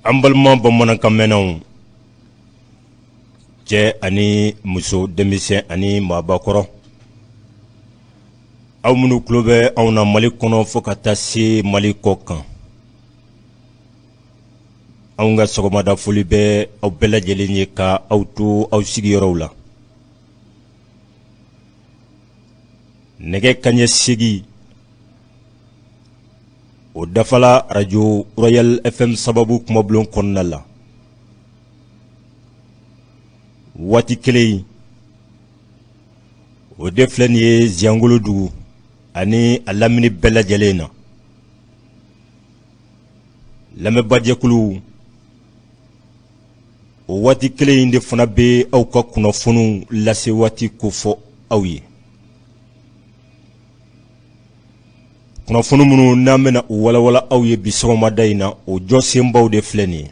An balima bamanankan mɛnnaw, cɛ ani muso, denmisɛn ani maabakɔrɔ, aw minnu tulo bɛ anw na Mali kɔnɔ fo ka taa se Mali kɔ kan, anw ka sɔgɔmada foli bɛ aw bɛɛ lajɛlen ye ka aw to aw sigiyɔrɔw la. Nɛgɛ kanɲɛ 8 o dafala arajo Royal FM sababu kumabulon kɔnɔna la. Waati kelen in o de filɛ nin ye Ziyangolo dugu ani a lamini bɛɛ lajɛlen na. Lamɛnbaajɛkulu, o waati kelen in de fana bɛ aw ka kunnafoniw lase waati kofɔ aw ye. Kunnafoni minnu n'an bɛna u walawala aw ye bi sɔgɔmada in na, o jɔsenbaw de filɛ nin ye.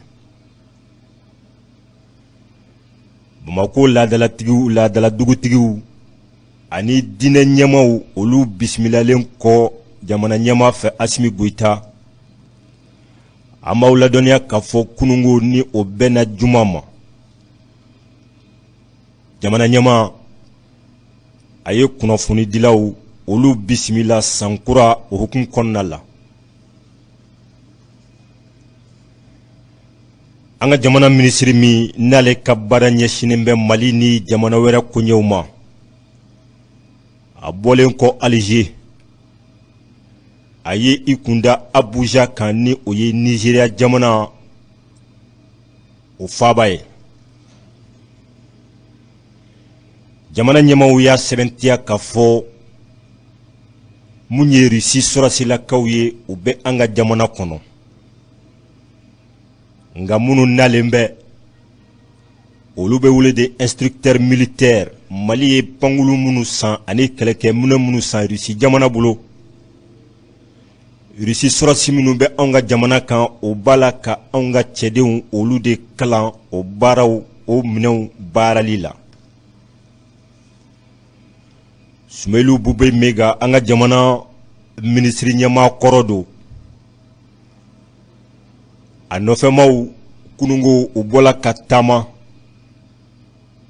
Bamakɔ laadalatigiw, laadaladugutigiw ani diinɛ ɲɛmaaw, olu bisimilalen kɔ jamana ɲɛmaa fɛ Asimi Goyita, an b'aw ladɔnniya k'a fɔ kununko ni o bɛnna juma ma, jamana ɲɛmaa a ye kunnafonidilaw olu bisimila sankura o hukumu kɔnɔna la. An ka jamana minisiri min n'ale ka baara ɲɛsinnen bɛ Mali ni jamana wɛrɛ koɲɛw ma, a bɔlen kɔ Alize, a ye i kunda Abuja kan, ni o ye Nizeriya jamana o faaba ye. Jamana ɲɛmaaw y'a sɛbɛntiya k'a fɔ mun ye Rusi sɔrɔsilakaw ye, u bɛ an ka jamana kɔnɔ, nka minnu nalen bɛ, olu bɛ wele de instructeur militaire. Mali ye pankulu minnu san ani kɛlɛkɛminɛn minnu san Rusi jamana bolo, Rusi sɔrɔsi minnu bɛ anw ka jamana kan, o b'a la ka anw ka cɛdenw olu de kalan o baaraw, o minɛnw baarali la. Sumeyilu Bube Mega, an ka jamana minisiri ɲɛmaa kɔrɔ don, a nɔfɛmaw kununko u bɔla ka taama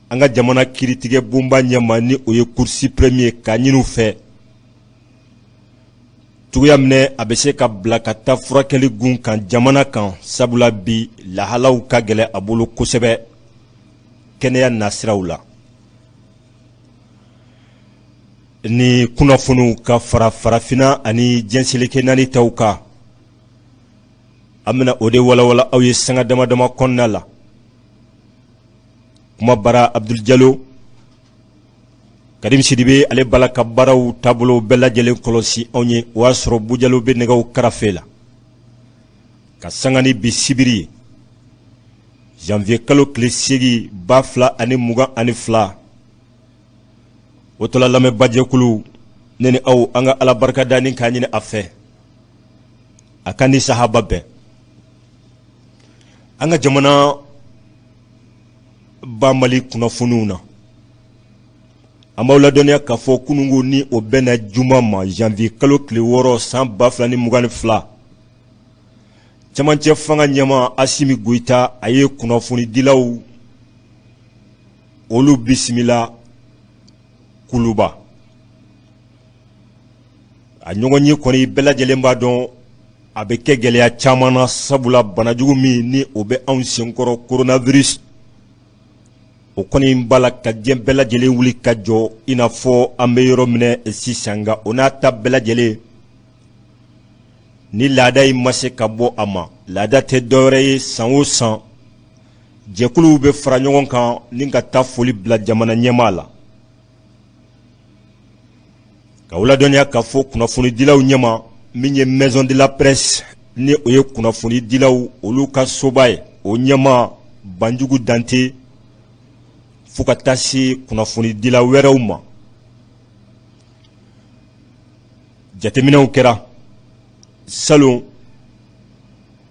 an ka jamana kiritigɛ bonba ɲɛma, ni o ye Cour suprême ye, k'a ɲini u fɛ cogoya minɛ a bɛ se ka bila ka taa furakɛli gun kan jamana kan, sabula bi lahalaw ka gɛlɛn a bolo kosɛbɛ kɛnɛya nasiraw la. Ni kunnafoniw ka fara farafinna ani diɲɛ seleke naani taw kan, an bɛna o de walawala aw ye sanga dama dama kɔnɔna la. Kuma bara Abdul Jalo, Karim Sidibe ale b'a la ka baaraw taabolo bɛɛ lajɛlen kɔlɔsi anw ye. O y'a sɔrɔ Bujalo bɛ nɛgɛw karafe la ka sanga ni bi sibiri ye, janvier kalo tile 8 2022. O tɔla lamɛnbaajɛkulu, ne ni aw, an ka Ala barika da ni k'a ɲini a fɛ a ka ni sahaba bɛn an ka jamana ba Mali kunnafoniw na. An b'aw ladɔnniya k'a fɔ kununko ni o bɛnna juma ma, janvier kalo tile 6 san 2022, cɛmancɛ fanga ɲɛmaa Asimi Goyita a ye kunnafonidilaw olu bisimila Kuluba. A ɲɔgɔn ye kɔni, bɛɛ lajɛlen b'a dɔn a bɛ kɛ gɛlɛya caman na, sabula banajugu min ni o bɛ anw senkɔrɔ, coronavirus, o kɔni b'a la ka diɲɛ bɛɛ lajɛlen wuli ka jɔ i n'a fɔ an bɛ yɔrɔ minɛ sisan. Nka o n'a ta bɛɛ lajɛlen, ni laada in ma se ka bɔ a ma, laada tɛ dɔwɛrɛ ye, san o san jɛkuluw bɛ fara ɲɔgɔn kan ni ka taa foli bila jamana ɲɛmaa la. Ka ladɔnniya k'a fɔ kunnafonidilaw ɲɛma min ye Maison de la Presse, ni o ye kunnafonidilaw olu ka soba ye, o ɲɛmaa Banjugu Dante, fo ka taa se kunnafonidila wɛrɛw ma. Jateminɛw kɛra salon,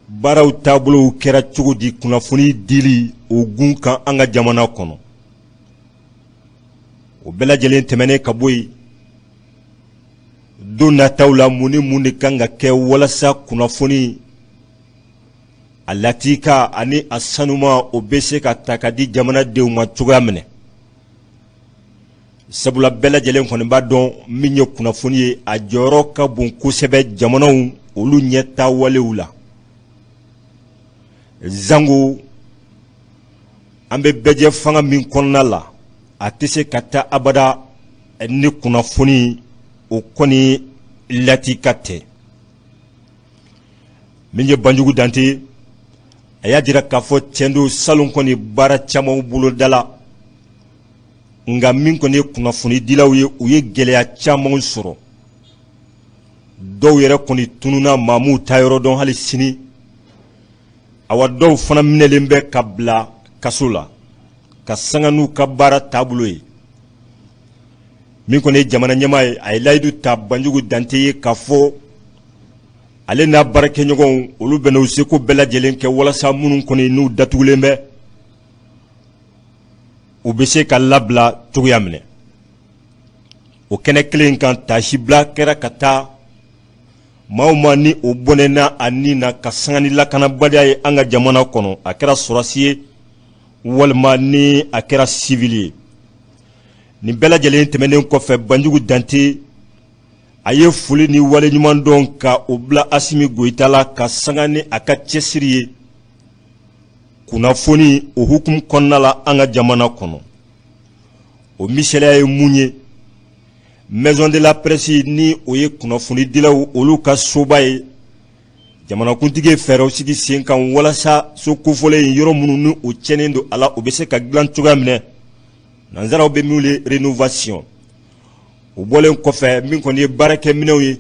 baaraw taabolow kɛra cogo di kunnafoni dili o gun kan an ka jamana kɔnɔ? O bɛɛ lajɛlen tɛmɛnen ka bɔ yen, don nataw la, mun ni mun de kan ka kɛ walasa kunnafoni A latika ani a sanuma, o bɛ se ka ta ka di jamanadenw ma cogoya minɛ, sabula bɛɛ lajɛlen kɔni b'a dɔn min ye kunnafoni ye, a jɔyɔrɔ ka bon kosɛbɛ jamanaw olu ɲɛtaa walew la. Zango an bɛ bɛɛjɛ fanga min kɔnɔna la, a tɛ se ka taa abada ni kunnafoni o kɔni latika tɛ. Min ye Banjugu Dante, a y'a jira k'a fɔ tiɲɛ don, salon kɔni baara caman bolodala, nka min kɔni ye kunnafonidilaw ye, u ye gɛlɛya caman sɔrɔ. Dɔw yɛrɛ kɔni tununna, maa m'u ta yɔrɔ dɔn hali sini. Awa, dɔw fana minɛlen bɛ ka bila kaso la ka sanga n'u ka baara taabolo ye. Min kɔni ye jamana ɲɛmaa ye, a ye layidu ta Banjugu Dante ye k'a fɔ ale n'a baarakɛɲɔgɔnw, olu bɛna u seko bɛɛ lajɛlen kɛ walasa minnu kɔni n'u datugulen bɛ, u bɛ se ka labila cogoya minɛ. O kɛnɛ kelen kan, taasibila kɛra ka taa maa o maa ni o bɔnɛna a ni na ka sanga ni lakanabaliya ye an ka jamana kɔnɔ, a kɛra sɔrɔdasi ye walima ni a kɛra sivili ye. Nin bɛɛ lajɛlen tɛmɛnen kɔfɛ, Banjugu Dante, a ye foli ni waleɲuman dɔn ka o bila Asimi Goyita la ka sanga ni a ka cɛsiri ye kunnafoni o hukumu kɔnɔna la an ka jamana kɔnɔ. O misaliya ye mun ye? Maison de la presse, ni o ye kunnafonidilaw olu ka soba ye, jamanakuntigi ye fɛɛrɛw sigi sen kan walasa so kofɔlen in, yɔrɔ minnu ni o tiɲɛnen don a la, o bɛ se ka dilan cogoya minɛ, nanzaraw bɛ min wele rénovation. O bɔlen kɔfɛ, min kɔni ye baarakɛminɛnw ye,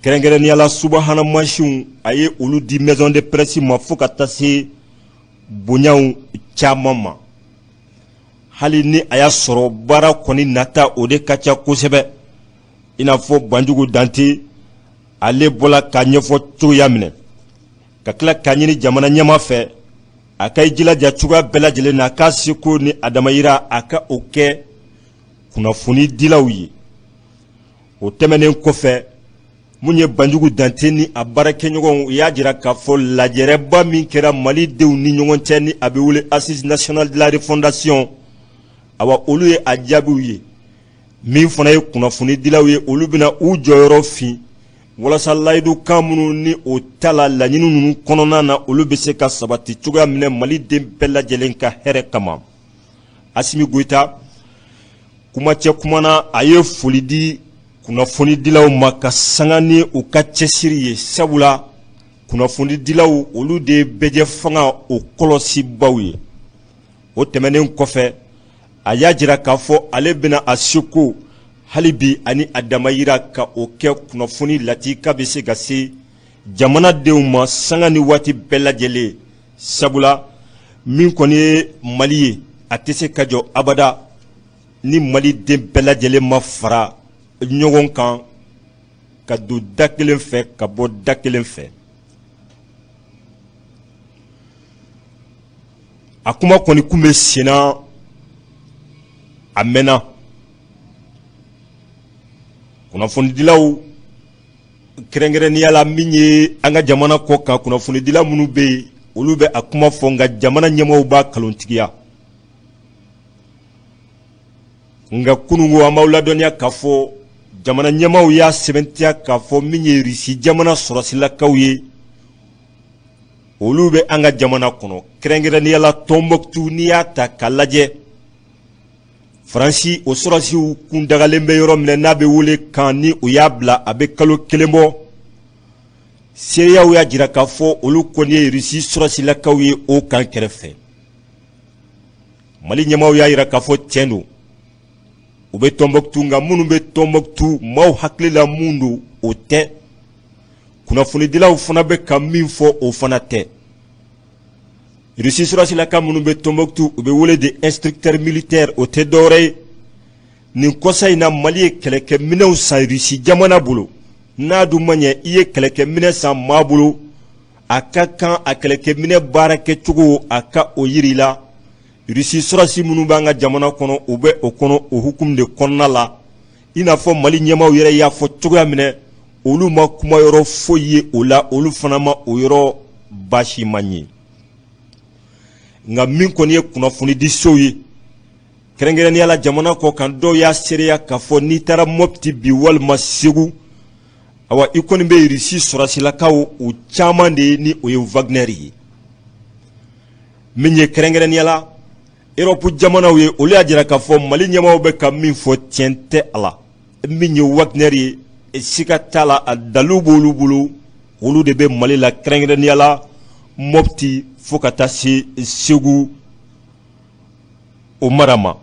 kɛrɛnkɛrɛnnenya la subahana mansinw, a ye olu di maison de presse ma, fo ka taa se bonyaw caman ma. Hali ni a y'a sɔrɔ baara kɔni nata o de ka ca kosɛbɛ, i n'a fɔ Banjugu Dante ale bɔla k'a ɲɛfɔ cogoya minɛ, ka tila k'a ɲini jamana ɲɛmaa fɛ a ka i jilaja cogoya bɛɛ lajɛlen na, a k'a seko ni a damayira, a ka o kɛ kunnafonidilaw ye. O tɛmɛnen kɔfɛ, mun ye Banjugu Dante ni a baarakɛɲɔgɔnw, u y'a jira k'a fɔ lajɛrɛba min kɛra Malidenw ni ɲɔgɔn cɛ, ni a bɛ wele Assise nationale de la refondation, awa, olu ye a jaabiw ye. Min fana ye kunnafonidilaw ye, olu bɛna u jɔyɔrɔ fin walasa layidu kan minnu ni o ta la laɲini ninnu kɔnɔna na, olu bɛ se ka sabati cogoya minɛ Maliden bɛɛ lajɛlen ka hɛrɛ kama. Asimi Goyita, kumacɛ kumana, a ye foli di kunnafonidilaw ma ka sanga ni u ka cɛsiri ye, sabula kunnafonidilaw, olu de ye bɛɛjɛ fanga o kɔlɔsibaw ye. O tɛmɛnen kɔfɛ, a y'a jira k'a fɔ ale bɛna a seko hali bi ani a damayira ka o kɛ kunnafoni latika bɛ se ka se jamanadenw ma sanga ni waati bɛɛ lajɛlen, sabula min kɔni ye Mali ye, a tɛ se ka jɔ abada ni Maliden bɛɛ lajɛlen ma fara ɲɔgɔn kan ka don da kelen fɛ ka bɔ da kelen fɛ. A kuma kɔni kun bɛ senna a mɛnna. Kunnafonidilaw, kɛrɛnkɛrɛnnenya la min ye an ka jamana kɔ kan kunnafonidila minnu bɛ yen, olu bɛ a kuma fɔ, nka jamana ɲɛmaaw b'a kalontigiya. Nka kununko, an b'aw ladɔnniya k'a fɔ jamana ɲɛmaaw y'a sɛbɛntiya k'a fɔ min ye Irisi jamana sɔrɔsilakaw ye, olu bɛ an ka jamana kɔnɔ, kɛrɛnkɛrɛnnenya la Tɔnbɔkutu. N'i y'a ta k'a lajɛ, Faransi o sɔrɔsiw kun dagalen bɛ yɔrɔ min n'a bɛ wele kan, ni o y'a bila a bɛ kalo kelen bɔ, seereyaw y'a jira k'a fɔ olu kɔni ye Irisi sɔrɔsilakaw ye o kan kɛrɛfɛ. Mali ɲɛmaaw y'a jira k'a fɔ tiɲɛ don, u bɛ Tɔnbɔkutu, nka minnu bɛ Tɔnbɔkutu, maaw hakili la mun don, o tɛ. Kunnafonidilaw fana bɛ ka min fɔ, o fana tɛ. Irisi sɔrɔsilaka minnu bɛ Tɔnbɔkutu, u bɛ wele de instructeur militaire. O tɛ dɔwɛrɛ ye, nin kɔsa in na, Mali ye kɛlɛkɛminɛnw san Irisi jamana bolo. N'a dun ma ɲɛ i ye kɛlɛkɛminɛ san maa bolo, a ka kan a kɛlɛkɛminɛ baara kɛcogo, a ka o yira i la. Irisi sɔrɔsi minnu b'an ka jamana kɔnɔ, u bɛ o kɔnɔ o hukumu de kɔnɔna la, i n'a fɔ Mali ɲɛmaaw yɛrɛ y'a fɔ cogoya minɛ. Olu ma kuma yɔrɔ foyi ye o la, olu fana ma o yɔrɔ baasi ma ye. Nka min kɔni ye kunnafonidisow ye, kɛrɛnkɛrɛnnenya la jamana kɔ kan, dɔw y'a seereya k'a fɔ n'i taara Mɔpti bi walima Segu, awa i kɔni bɛ Irisi sɔrɔsilakaw o caman de ye, ni o ye Wagner ye. Min ye kɛrɛnkɛrɛnnenya la Erɔpu jamanaw ye, olu y'a jira k'a fɔ Mali ɲɛmaaw bɛ ka min fɔ, tiɲɛ tɛ a la. Min ye Wagner ye, siga t'a la, a dalu b'olu bolo, olu de bɛ Mali la, kɛrɛnkɛrɛnnenya la Mɔpti fo ka taa se Segu o mara ma.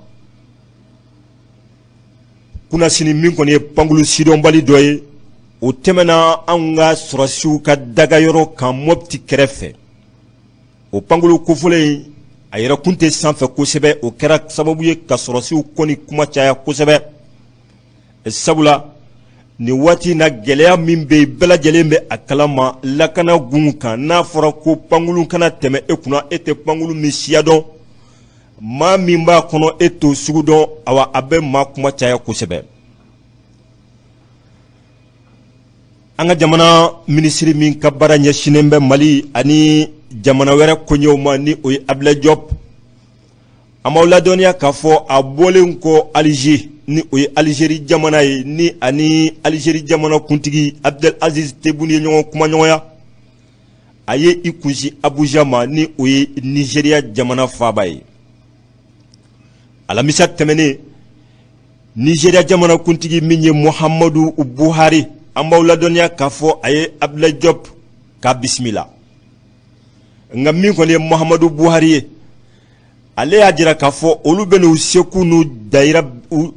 Kunasini, min kɔni ye pankulu sidɔnbali dɔ ye, o tɛmɛna anw ka sɔrɔsiw ka dagayɔrɔ kan Mɔpti kɛrɛfɛ. O pankulu kofɔlen in, a yɛrɛ kun tɛ sanfɛ kosɛbɛ. O kɛra sababu ye ka sɔrɔsiw kɔni kuma caya kosɛbɛ, sabula nin waati in na, gɛlɛya min bɛ yen, bɛɛ lajɛlen bɛ a kalama lakana gun kan. N'a fɔra ko pankulu kana tɛmɛ e kunna, e tɛ pankulu min siya dɔn, maa min b'a kɔnɔ, e t'o sugu dɔn, awa a bɛ maa kuma caya kosɛbɛ. An ka jamana minisiri min ka baara ɲɛsinnen bɛ Mali ani jamana wɛrɛ koɲɛw ma, ni o ye Abdoulaye Diop, an b'aw ladɔnniya k'a fɔ a bɔlen kɔ Alger, ni o ye Algérie jamana ye, ni ani Algérie jamana kuntigi Abdel Aziz Tebboune ye ɲɔgɔn kumaɲɔgɔnya, a ye i kunsin Abuja ma, ni o ye Nigéria jamana faaba ye. Alamisa tɛmɛnen, Nigéria jamana kuntigi min ye Muhammadu Buhari, an b'aw ladɔnniya k'a fɔ a ye Abdoulaye Diop k'a bisimila. Nka min kɔni ye Muhammadu Buhari ye, ale y'a jira k'a fɔ olu bɛ n'u seko n'u dayira, u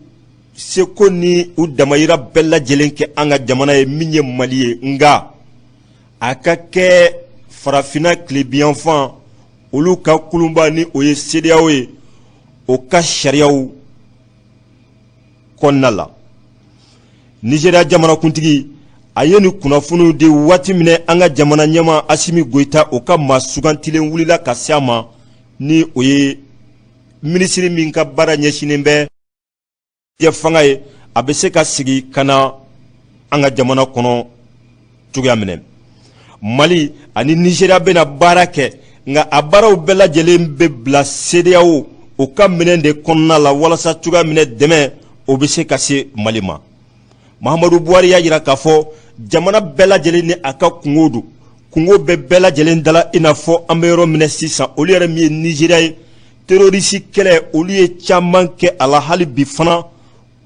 seko ni u damayira bɛɛ lajɛlen kɛ an ka jamana ye min ye Mali ye, nka a ka kɛ farafinna tilebinyanfan olu ka kulunba, ni o ye CEDEAO ye, o ka sariyaw kɔnɔna la. Nizeriya jamanakuntigi a ye nin kunnafoniw di waati min an ka jamana ɲɛmaa Asimi Goyita, o ka maa sugantilen wulila ka se a ma, ni o ye minisiri min ka baara ɲɛsinnen bɛ fanga ye, a bɛ se ka sigi ka na an ka jamana kɔnɔ cogoya minɛ. Mali ani Nizeriya bɛna baara kɛ, nka a baaraw bɛɛ lajɛlen bɛ bila CEDEAO o ka minɛn de kɔnɔna la, walasa cogoya minɛ dɛmɛ o bɛ se ka se Mali ma. Mahamadu Buhari y'a jira k'a fɔ jamana bɛɛ lajɛlen ni a ka kungo don, kungo bɛ bɛɛ lajɛlen dala. I n'a fɔ an bɛ yɔrɔ minɛ sisan, olu yɛrɛ min ye Nizeriya ye, terorisi kɛlɛ, olu ye caman kɛ a la, hali bi fana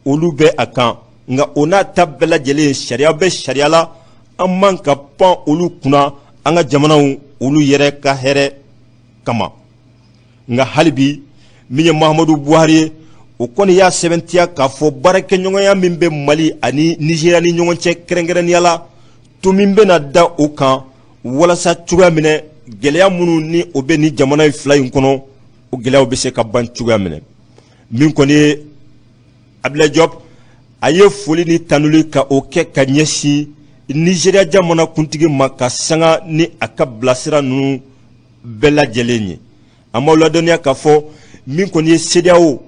olu bɛ a kan. Nka o n'a ta bɛɛ lajɛlen, sariya bɛ sariya la, an man ka pan olu kunna an ka jamanaw olu yɛrɛ ka hɛrɛ kama. Nka hali bi, min ye Mahamadu Buhari ye, o kɔni y'a sɛbɛntiya k'a fɔ baarakɛɲɔgɔnya min bɛ Mali ani Nizeriya ni ɲɔgɔn cɛ, kɛrɛnkɛrɛnnenya la to min bɛna da o kan, walasa cogoya minɛ gɛlɛya minnu ni o bɛ ni jamana in fila in kɔnɔ, o gɛlɛyaw bɛ se ka ban cogoya minɛ. Min kɔni ye Abdoulaye Diop, a ye foli ni tanuli ka o kɛ ka ɲɛsin Nizeriya jamana kuntigi ma, ka sanga ni a ka bilasira ninnu bɛɛ lajɛlen ye. An b'aw ladɔnniya k'a fɔ min kɔni ye CEDEAO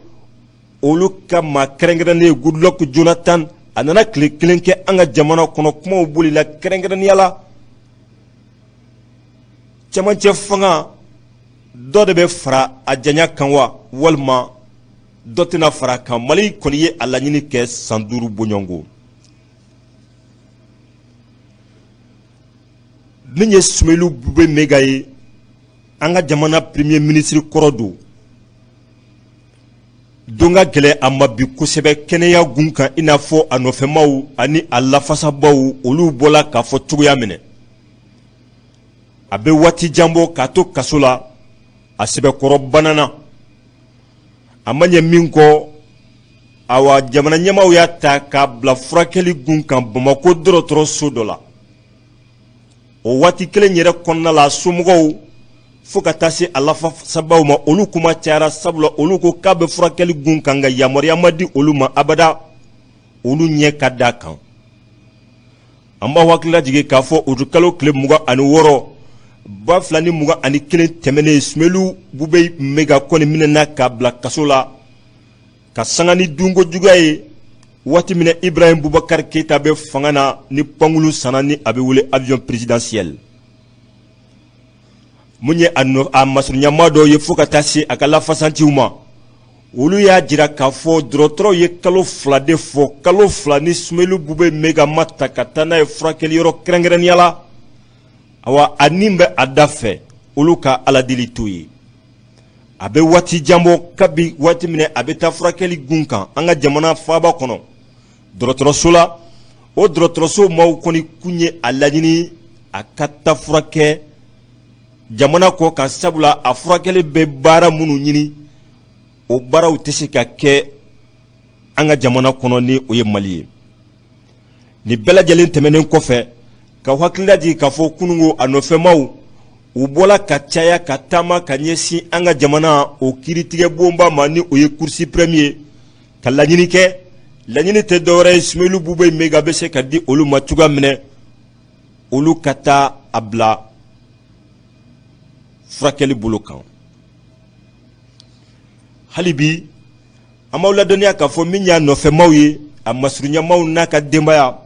olu ka maa kɛrɛnkɛrɛnnen ye, Goodluck Jonathan, a nana tile kelen kɛ an ka jamana kɔnɔ. Kumaw bolila, kɛrɛnkɛrɛnnenya la cɛmancɛ fanga, dɔ de bɛ fara a janya kan wa, walima dɔ tɛna fara a kan? Mali kɔni ye a laɲini kɛ san 5 bɔɲɔgɔnko. Min ye Sumelu Bube Mega ye, an ka jamana premier ministre kɔrɔ don, don ka gɛlɛn a ma bi kosɛbɛ kɛnɛya gun kan, i n'a fɔ a nɔfɛmaw ani a lafasabaw olu bɔla k'a fɔ cogoya minɛ. A bɛ waati jan bɔ k'a to kaso la, a sɛbɛkɔrɔ banana. A ma ɲɛ min kɔ, awa jamana ɲɛmaaw y'a ta k'a bila furakɛli gun kan Bamakɔ dɔgɔtɔrɔso dɔ la. O waati kelen yɛrɛ kɔnɔna la, somɔgɔw fo ka taa se a lafasabaw ma, olu kuma cayara, sabula olu ko k'a bɛ furakɛli gun kan, nka yamaruya ma di olu ma abada olu ɲɛ ka d'a kan. An b'aw hakili lajigin k'a fɔ utikalo tile 26 2021 tɛmɛnen, Sumelu Bube Mega kɔni minɛna k'a bila kaso la ka sanga ni dunko juguya ye, waati min Ibrahim Bubakari Keyita bɛ fanga na, ni pankulu sanna ni a bɛ wele avion présidentiel. Mun ye a masurunyamaa dɔw ye fo ka taa se a ka lafasantiw ma, olu y'a jira k'a fɔ dɔgɔtɔrɔw ye kalo 2 de fɔ. Kalo 2 ni Sumeyilu Bube Mega ma ta ka taa n'a ye furakɛliyɔrɔ kɛrɛnkɛrɛnnenya la, awa, a ni bɛ a da fɛ, olu ka ala deli t'o ye. A bɛ waati jan bɔ kabi waati min a bɛ taa furakɛli gun kan an ka jamana faaba kɔnɔ dɔgɔtɔrɔso la. O dɔgɔtɔrɔso maaw kɔni kun ye a laɲini a ka taa furakɛ jamana kɔ kan, sabula a furakɛli bɛ baara minnu ɲini, o baaraw tɛ se ka kɛ an ka jamana kɔnɔ ni o ye Mali ye. Nin bɛɛ lajɛlen tɛmɛnen kɔfɛ, ka hakilila jigin k'a fɔ kununko a nɔfɛmaw u bɔla ka caya ka taama ka ɲɛsin an ka jamana o kiiritigɛ bonba ma, ni o ye Cour suprême ye, ka laɲini kɛ. Laɲini tɛ dɔwɛrɛ ye, Sumeyilu Bube Mega bɛ se ka di olu ma cogoya minɛ, olu ka taa a bila furakɛli bolo kan. Hali bi an b'aw ladɔnniya k'a fɔ min y'a nɔfɛmaw ye, a masurunyamaw n'a ka denbaya,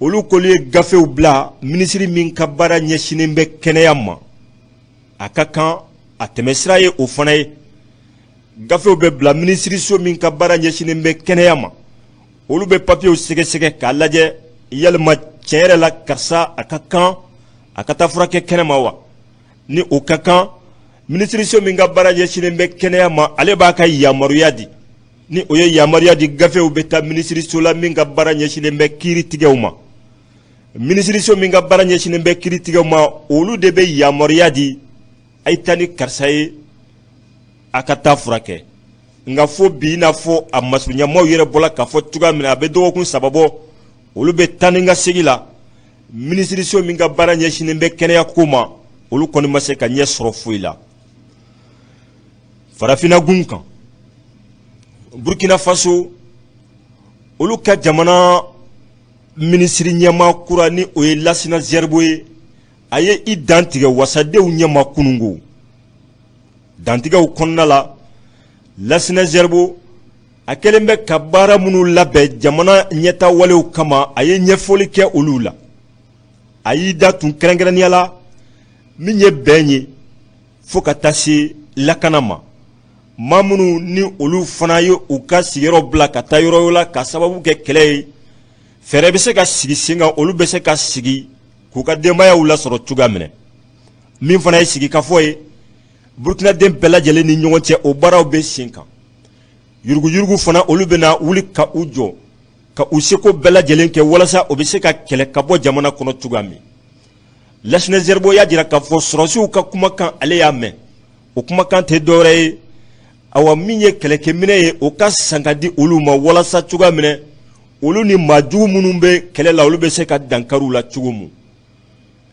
olu kɔni ye gafew bila minisiri min ka baara ɲɛsinnen bɛ kɛnɛya ma. A ka kan a tɛmɛsira ye o fana ye. Gafew bɛ bila minisiriso min ka baara ɲɛsinnen bɛ kɛnɛya ma, olu bɛ papiyew sɛgɛsɛgɛ k'a lajɛ yalima tiɲɛ yɛrɛ la karisa a ka kan a ka taa furakɛ kɛnɛ ma wa. Ni o ka kan, minisiriso min ka baara ɲɛsinnen bɛ kɛnɛya ma, ale b'a ka yamaruya di. Ni o ye yamaruya di, gafew bɛ taa minisiriso la min ka baara ɲɛsinnen bɛ kiiritigɛw ma. Minisiriso min ka baara ɲɛsinnen bɛ kiiritigɛw ma, olu de bɛ yamaruya di a ye taa ni karisa ye a ka taa furakɛ. Nka fo bi, i n'a fɔ a masurunyamaw yɛrɛ bɔla k'a fɔ cogoya min na, a bɛ dɔgɔkun 3 bɔ, olu bɛ taa ni ka segin la. Minisiriso min ka baara ɲɛsinnen bɛ kɛnɛya ko ma, olu kɔni ma se ka ɲɛ sɔrɔ foyi la. Farafinna gun kan, Burkina Faso, olu ka jamana minisiri ɲɛmaa kura, ni o ye Lasina Zɛribo ye, a ye i dantigɛ wasadenw ɲɛma kununko. Dantigɛw kɔnɔna la, Lasina Zɛribo a kɛlen bɛ ka baara minnu labɛn jamana ɲɛta walew kama, a ye ɲɛfɔli kɛ olu la. A y'i da tun kɛrɛnkɛrɛnnenya la min ye bɛn ye fo ka taa se lakana ma. Maa minnu ni olu fana ye u ka sigiyɔrɔ bila ka taa yɔrɔ la ka sababu kɛ kɛlɛ ye, fɛɛrɛ bɛ se ka sigi sen kan, olu bɛ se ka sigi k'u ka denbayaw lasɔrɔ cogoya minɛ. Min fana ye sigikafɔ ye Burukinaden bɛɛ lajɛlen ni ɲɔgɔn cɛ, o baaraw bɛ sen kan. Yuruguyurugu fana, olu bɛna wuli ka u jɔ ka u seko bɛɛ lajɛlen kɛ walasa o bɛ se ka kɛlɛ ka bɔ jamana kɔnɔ cogoya min. Lasina Zɛribo y'a jira k'a fɔ sɔrɔsiw ka kumakan, ale y'a mɛn. O kumakan tɛ dɔwɛrɛ ye, awa, min ye kɛlɛkɛminɛ ye, o ka san ka di olu ma walasa cogoya minɛ olu ni maa jugu minnu bɛ kɛlɛ la, olu bɛ se ka dankari u la cogo min.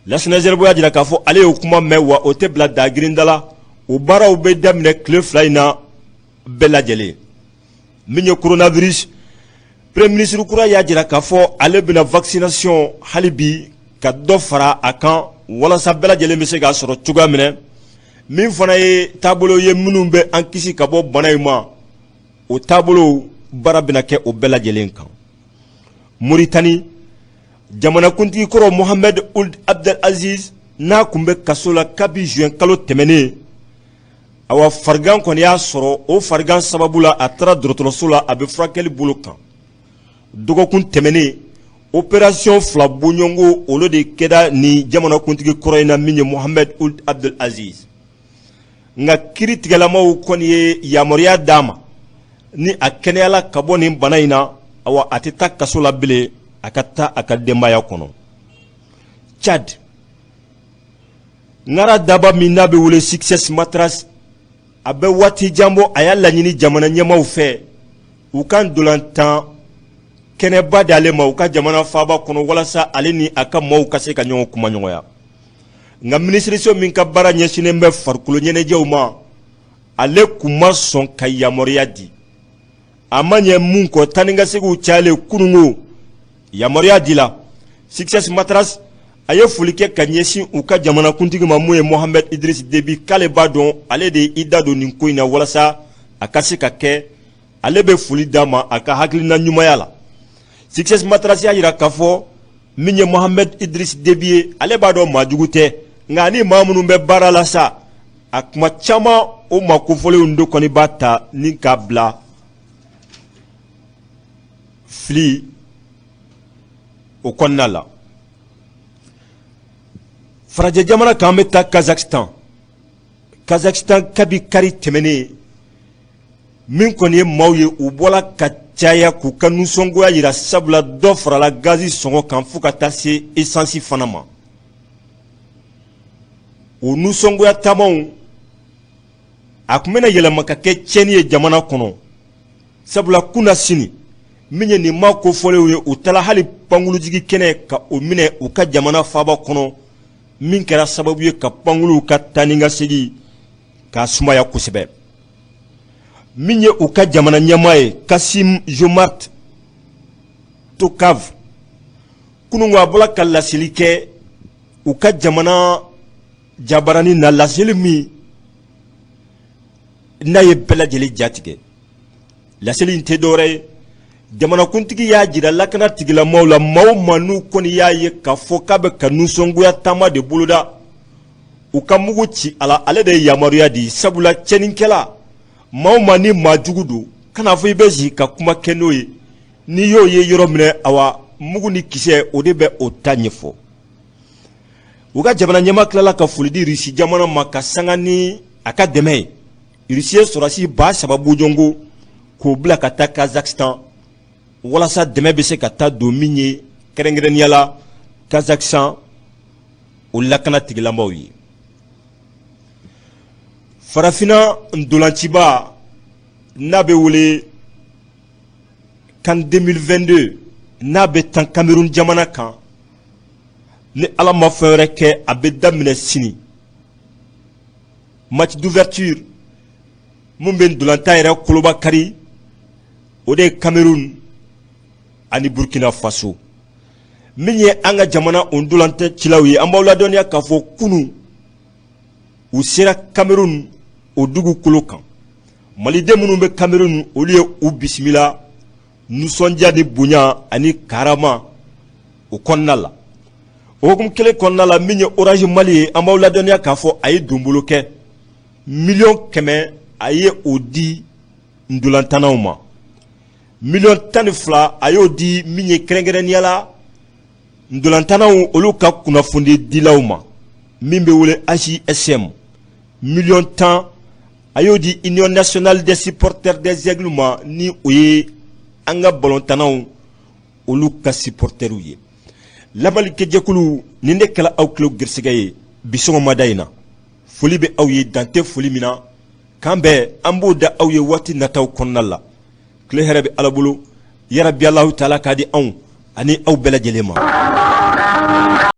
Lasina Zɛribo y'a jira k'a fɔ ale y'o kuma mɛn, wa o tɛ bila dagirinda la, o baaraw bɛ daminɛ tile 2 in na bɛɛ lajɛlen. Min ye coronavirus, premier ministre kura y'a jira k'a fɔ ale bɛna vaccination hali bi ka dɔ fara a kan walasa bɛɛ lajɛlen bɛ se k'a sɔrɔ cogoya minɛ. Min fana ye taabolo ye minnu bɛ an kisi ka bɔ bana in ma, o taabolo baara bɛna kɛ o bɛɛ lajɛlen kan. Moritani jamanakuntigi kɔrɔ Mohamed Ould Abdel Aziz, n'a tun bɛ kaso la kabi juin kalo tɛmɛnen, awa, farigan kɔni y'a sɔrɔ. O farigan sababu la, a taara dɔgɔtɔrɔso la, a bɛ furakɛli bolo kan. Dɔgɔkun tɛmɛnen, opération 2 bɔɲɔgɔnko olu de kɛra ni jamanakuntigi kɔrɔ in na, min ye Mohamed Ould Abdel Aziz. Nka kiiritigɛlamaw kɔni ye yamaruya d'a ma, ni a kɛnɛyala ka bɔ nin bana in na, awa, a tɛ taa kaso la bilen, a ka taa a ka denbaya kɔnɔ. Tchad, ŋara daba min n'a bɛ wele Succès Masra, a bɛ waati jan bɔ, a y'a laɲini jamana ɲɛmaaw fɛ u ka ntolantan kɛnɛba d'ale ma u ka jamana faaba kɔnɔ, walasa ale ni a ka maaw ka se ka ɲɔgɔn kumaɲɔgɔnya. Nka minisiriso min ka baara ɲɛsinnen bɛ farikolo ɲɛnajɛw ma, ale kun ma sɔn ka yamaruya di. A ma ɲɛ mun kɔ, taa ni ka seginw cayalen, kununko yamaruya dila. Succès Masra a ye foli kɛ ka ɲɛsin u ka jamanakuntigi ma, mun ye Mohamed Idriss Déby, k'ale b'a dɔn ale de ye i da don nin ko in na walasa a ka se ka kɛ. Ale bɛ foli d'a ma a ka hakilina ɲumanya la. Succès Masra y'a jira k'a fɔ min ye Mohamed Idriss Déby ye, ale b'a dɔn maa jugu tɛ. Nka ni maa minnu bɛ baara la sa, a kuma caman o maa kofɔlenw de kɔni b'a ta ni k'a bila fili o kɔnɔna la. Farajɛ jamana kan, an bɛ taa Kazakhstan. Kazakhstan, kabi kari tɛmɛnen, min kɔni ye maaw ye, u bɔla ka caya k'u ka nisɔngoya yira, sabula dɔ farala gazi sɔngɔ kan fo ka taa se esansi fana ma. O nisɔngoya taamaw, a tun bɛna yɛlɛma ka kɛ tiɲɛni ye jamana kɔnɔ, sabula kunasini, min ye nin maa kofɔlenw ye, u taara hali pankurujigi kɛnɛ ka o minɛ u ka jamana faaba kɔnɔ, min kɛra sababu ye ka pankuruw ka taa ni ka segin k'a sumaya kosɛbɛ. Min ye u ka jamana ɲɛmaa ye, Kasim Jomart Tokayev, kununko a bɔra ka laseli kɛ u ka jamana jabarani na, laseli min n'a ye bɛɛ lajɛlen jatigɛ. Laseli in tɛ dɔwɛrɛ ye, jamanakuntigi y'a jira lakana tigilamaaw la, maa o maa n'u kɔni y'a ye k'a fɔ k'a bɛ ka nisɔngoya taama de boloda, u ka mugu ci a la. Ale de ye yamaruya di, sabula tiɲɛnikɛla, maa o maa ni maa jugu don, kana fɔ i bɛ sigi ka kuma kɛ n'o ye. N'i y'o ye yɔrɔ minɛ, awa, mugu ni kisɛ, o de bɛ o ta ɲɛfɔ. U ka jamana ɲɛmaa tilala ka foli di Irisi jamana ma ka sanga ni a ka dɛmɛ ye. Irisi ye sɔrɔdasi 3000 bɔɲɔgɔnko k'o bila ka taa Kazakhstan, walasa dɛmɛ bɛ se ka taa don min ye kɛrɛnkɛrɛnnenya la Kazakhstan o lakana tigilamaw ye. Farafinna ntolanciba n'a bɛ wele CAN 2022, n'a bɛ tan Cameroun jamana kan, ni Ala ma fɛn wɛrɛ kɛ, a bɛ daminɛ sini. Match d'ouverture mun bɛ ntolatan yɛrɛ koloba kari, o de ye Cameroun ani Burkina Faso. Min ye an ka jamana o ntolacilaw ye, an b'aw ladɔnniya k'a fɔ kunun u sera Cameroun o dugukolo kan. Maliden minnu bɛ Cameroun, olu ye u bisimila nisɔndiya ni bonya ani karama o kɔnɔna la. O hukumu kelen kɔnɔna la, min ye Orange Mali ye, an b'aw ladɔnniya k'a fɔ a ye donbolo kɛ, 100 000 000, a ye o di ntolatannaw ma. 12 millions, a y'o di min ye kɛrɛnkɛrɛnnenya la ntolatannaw olu ka kunnafoni dilaw ma, min bɛ wele AJSM. 10 millions, a y'o di Union nationale des supporters des Aigles ma, ni o ye an ka balontannaw olu ka supporters ye. Labalikɛjɛkulu, nin de kɛla aw tulo gɛrɛsɛgɛ ye bi sɔgɔmada in na. Foli bɛ aw ye dante foli min na, k'an bɛn, an b'o da aw ye waati nataw kɔnɔna la. Tile hɛrɛ bɛ Ala bolo, yarabi Alahu taala k'a di anw ani aw bɛɛ lajɛlen ma.